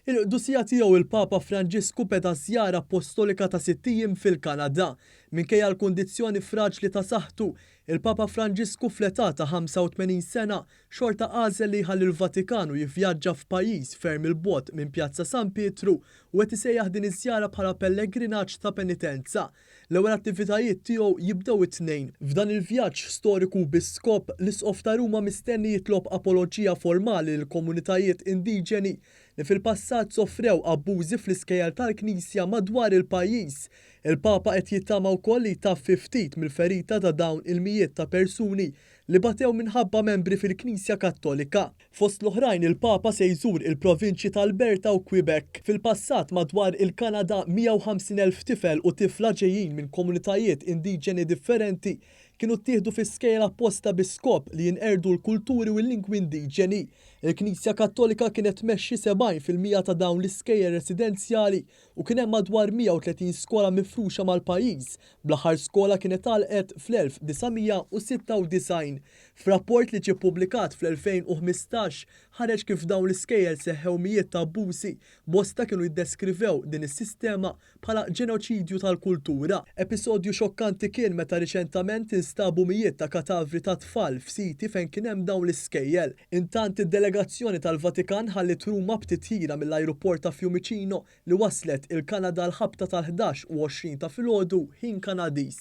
Il-Qdusija Tiegħu il-Papa Franġisku beda żjara appostolika ta' sitt ijiem fil-Kanada. Minkejja l-kundizzjoni fraġli ta' saħħtu, il-Papa Franġisku fl-età ta' 85 sena xorta għażel li jħalli l-Vatikan u jivvjaġġa f'pajjiż ferm 'il bogħod minn Pjazza San Pietru u qed isejjaħ din iż-żjara bħala pellegrinaġġ ta' penitenza. L-ewwel attivitajiet tiegħu jibdew it-Tnejn. F'dan il-vjaġġ storiku bi skop, l-Isqof ta' Ruma mistenni jitlob apoloġija formali lill-komunitajiet indiġeni li fil-passat sofrew abbużi fl-iskejjel tal-Knisja madwar il-pajjiż. Il-Papa qed jittama wkoll li jtaffi ftit mill-ferita ta' dawn il-mijiet ta' persuni li batew minħabba membri fil-Knisja Kattolika. Fost l-oħrajn il-Papa se jżur il-provinċji ta' Alberta u Quebec. Fil-passat madwar il-Kanada 150,000 tifel u tifla ġejjin minn komunitajiet indiġeni differenti kienu ttieħdu fi skejjel apposta bi skop li jinqerdu l-kulturi u l-lingwi indiġeni. Il-Knisja Kattolika kienet tmexxi 70% ta' dawn l-iskejjel residenzjali u kien hemm madwar 130 skola mifruxa mal-pajjiż, bl-aħħar skola kienet għalqet fl-1996. F'rapport li ġie ppubblikat fl-2015 ħareġ kif f'dawn l-iskejjel seħħew mijiet ta' abbużi, bosta kienu jiddeskrivew din is-sistema bħala ġenoċidju tal-kultura. Episodju xokkanti kien meta riċentament instabu mijiet ta' katavri ta' tfal f'siti fejn kien hemm dawn l-iskejjel. Intant id-delegazzjoni tal-Vatikan ħalliet Ruma b'titjira mill-ajruport ta' Fiumicino li waslet il-Kanada għall-ħabta tal-11:20 ta' filgħodu ħin Kanadiż.